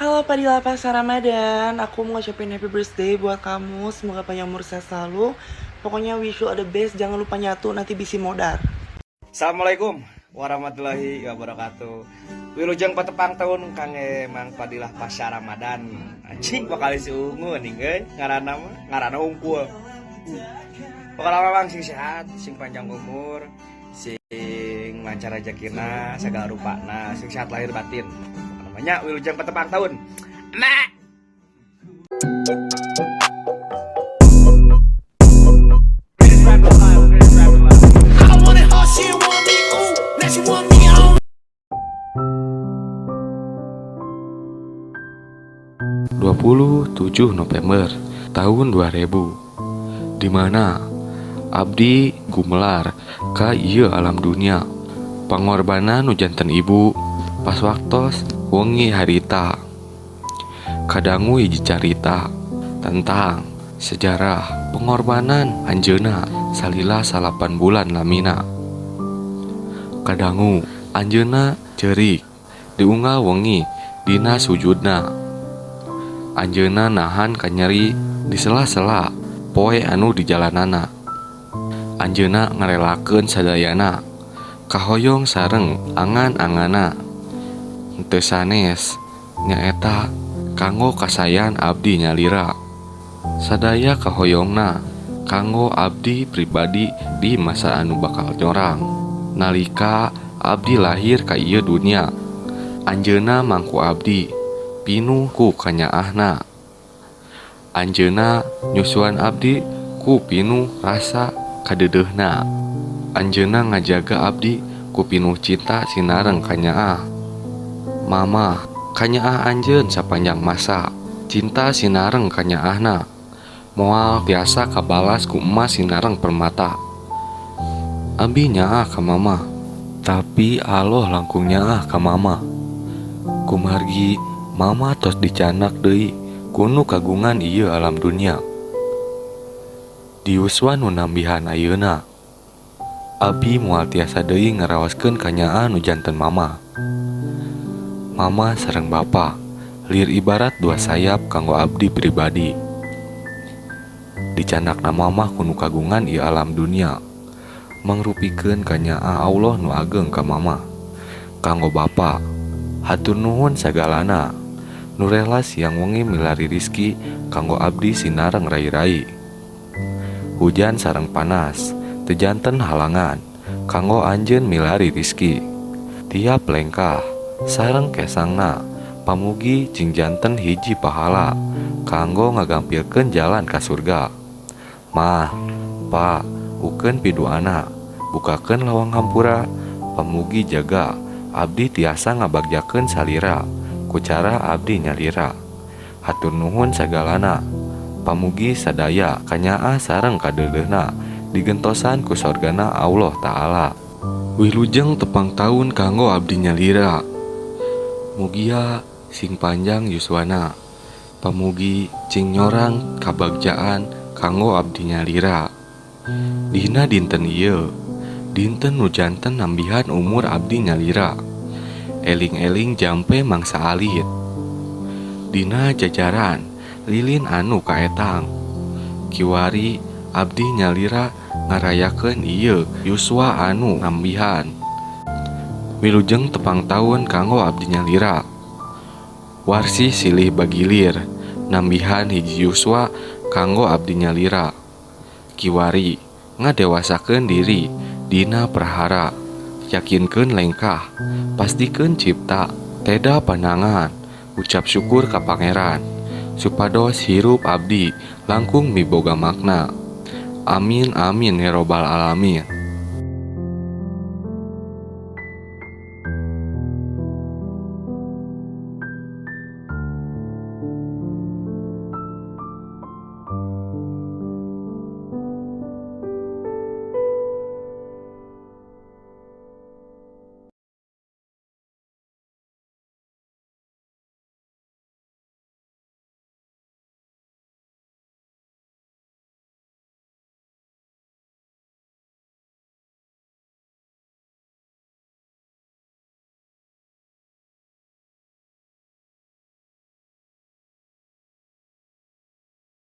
Halo Padilla Pasha Ramadan, aku mau ngucapin happy birthday buat kamu. Semoga panjang umur, sehat selalu. Pokoknya wish you all the best, jangan lupa nyatu nanti bisi modar. Assalamualaikum warahmatullahi wabarakatuh. Wilujeng patepang tahun kangge Mang Fadillah Pasha Ramadan. Anjing bakal si ungu nih euy, ngaranna mah ngaranna hungkul. Pokokna mah Mang sing sehat, sing panjang umur, sing lancar rezekina, segala rupana, sing sehat lahir batin. Namanya wilujeng patepang tahun. Mak. I wanted her, she didn't want me, ooh. Now she want me, I don't 27 November tahun 2000, di mana abdi gumelar ka ieu alam dunia. Pangorbanan nu janten ibu pas waktos wengi harita, kadangu hiji carita tentang sejarah pengorbanan anjeunna salila 9 bulan lamina. Kadangu anjeunna ceurik diunggal wengi dina sujudna. Anjeunna nahan kanyeri di sela-sela poe anu dijalanana. Anjeunna ngarelakeun sadayana kahoyong sareng angan-anganna. Teu sanes nyaeta kanggo kasayan abdi nyalira. Sadaya kahoyongna kanggo abdi pribadi di masa anu bakal nyorang. Nalika abdi lahir ka ieu dunia, anjeunna mangku abdi pinuh ku kanyaahna. Anjeunna nyusuan abdi ku pinuh rasa kadeudeuna. Anjeunna ngajaga abdi ku pinuh cinta sinareng kanyaah. Mama, kanyaah anjeun sapanjang masa, cinta sinareng kanyaahna. Moal tiasa kabalas ku emas sinareng permata. Abi nyaah ka mama, tapi Allah langkung nyaah ka mama. Kumargi mama tos dicanak deui kunu kagungan ieu alam dunia. Di yuswa nu nambihan ayeuna, abi moal tiasa deui ngaraoskeun kanyaah nu janten mama. Mama sareng bapa lir ibarat dua sayap kanggo abdi pribadi. Dicanakna mama kunu kagungan ieu alam dunia, mangrupikeun kanyaah Allah nu ageng ka mama. Kanggo bapa, hatur nuhun sagalana nu rela siang wengi milari rizki kanggo abdi sinareng rai-rai. Hujan sareng panas teu janten halangan kanggo anjeun milari rizki. Tiap lengkah sareng kesangna pamugi cing janten hiji pahala kanggo ngagampilkeun jalan ka surga. Mah, pa, ukeun piduana, bukakeun lawang hampura, pamugi jaga abdi tiasa ngabagjakeun salira ku cara abdi nyalira. Hatur nuhun sagalana, pamugi sadaya kanyaah sareng kadeudeuna digentosan ku sorgana Allah Ta'ala. Wilujeng tepang taun kanggo abdi nyalira. Mugia sing panjang yuswana, pamugi cing nyorang kabagjaan kanggo abdi nyalira. Dina dinten ieu, dinten nu janten nambihan umur abdi nyalira. Eling-eling jampe mangsa alit. Dina jajaran lilin anu kaetang. Kiwari abdi nyalira ngarayakeun ieu yuswa anu nambihan. Wilujeng tepang taun kanggo abdi nyalira. Warsi silih bagilir nambihan hiji yuswa kanggo abdi nyalira. Kiwari ngadewasakeun diri dina prahara. Yakinkeun lengkah, pastikeun cipta, teda panangan, ucap syukur ka pangeran, supados hirup abdi langkung miboga makna. Amin amin ya robbal alamin.